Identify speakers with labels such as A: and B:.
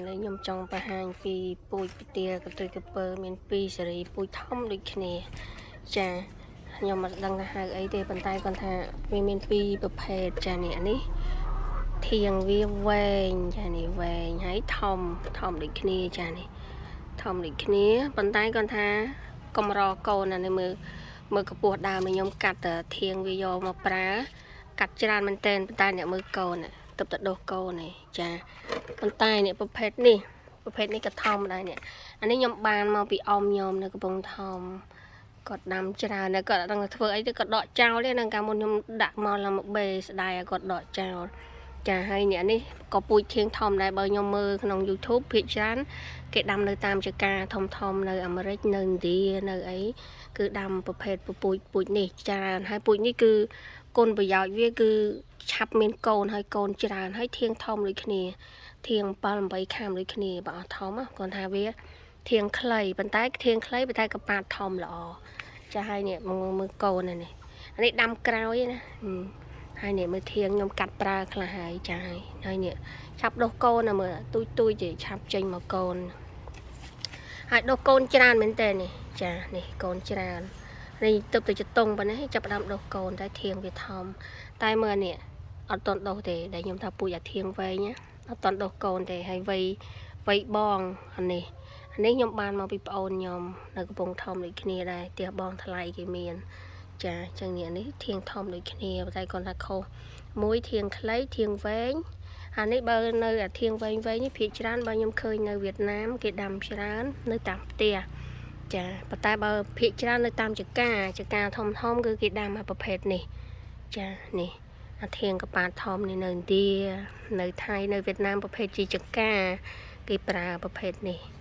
A: នេះខ្ញុំចង់បង្ហាញពីពូជពទាកន្ទុយក្រពើមាន2សេរីពូជធំដូចគ្នាចាខ្ញុំមិនដឹងថាហៅអីទេប៉ុន្តែគាត់ថាវាមានពីរប្រភេទចានេះអានេះធៀងវាវែងចានេះវែងហើយធំធំដូចគ្នាចានេះធំដូចគ្នាប៉ុន្តែគាត់ថាកម្រកូនអានេះមើលមើលកម្ពស់ដើមនេះខ្ញុំកាត់តែធៀងវាយកមកប្រើកាត់ច្រើនមែនទែនប៉ុន្តែអ្នកមើលកូនទើបតែដុះកូននេះចាប៉ុន្តែនេះប្រភេទនេះប្រភេទនេះក៏ធំដែរនេះអានេះខ្ញុំបានមកពីអ៊ំខ្ញុំនៅកំពង់ធំគាត់ដាំច្រើនតែគាត់អត់ដឹងថាធ្វើអីទេគាត់ដកចោលទេនឹងកាលមុនខ្ញុំដាក់មកឡើងមកបេស្ដាយឲ្យគាត់ដកចោលចាហើយអ្នកនេះក៏ពូជធៀងធំដែរបើខ្ញុំមើលក្នុង YouTube ភាគច្រើនគេដាំនៅតាមចការធំធំនៅអាមេរិកនៅឥណ្ឌានៅអីគឺដាំប្រភេទពូជពូជនេះច្រើនហើយពូជនេះគឺគុណប្រយោជន៍វាគឺឆាប់មានកូនហើយកូនច្រើនហើយធៀងធំដូចគ្នាធៀង7 8ខាំដូចគ្នាបើអត់ធំគាត់ថាវាធៀងខ្លីប៉ុន្តែធៀងខ្លីប៉ុន្តែកប៉ាតធំល្អចាហើយនេះមើលមើលកូននេះអានេះដាំក្រោយណាហើយនេះមើលធៀងខ្ញុំកាត់ប្រើខ្លះហើយចាហើយហើយនេះឆាប់ដុះកូនណាមើលទូចទូចទេឆាប់ចេញមកកូនហើយដុះកូនច្រើនមែនតើនេះចានេះកូនច្រើននេះទៅទៅចតុងប៉ុណ្ណេះចាប់ផ្ដើមដុះកូនតែធៀងវាធំតែមើលនេះអត់តន់ដុះទេដែលខ្ញុំថាពូជអាធៀងវែងណាអត់តន់ដុះកូនទេហើយវ័យវ័យបងអានេះអានេះខ្ញុំបានមកពីប្អូនខ្ញុំនៅកំពង់ធំដូចគ្នាដែរផ្ទះបងថ្លៃគេមានចាអញ្ចឹងនេះនេះធៀងធំដូចគ្នាប៉ុន្តែគាត់ថាខុសមួយធៀងខ្លីធៀងវែងអានេះបើនៅអាធៀងវែងវែងនេះភាគច្រើនបើខ្ញុំឃើញនៅវៀតណាមគេដាំច្រើននៅតាមផ្ទះចាប៉ុន្តែបើភាគច្រើននៅតាមចការចការធំធំគឺគេដាំអាប្រភេទនេះចានេះអាធៀងកប៉ាតធំនេះនៅឥណ្ឌានៅថៃនៅវៀតណាមប្រភេទជាចការគេប្រើប្រភេទនេះ។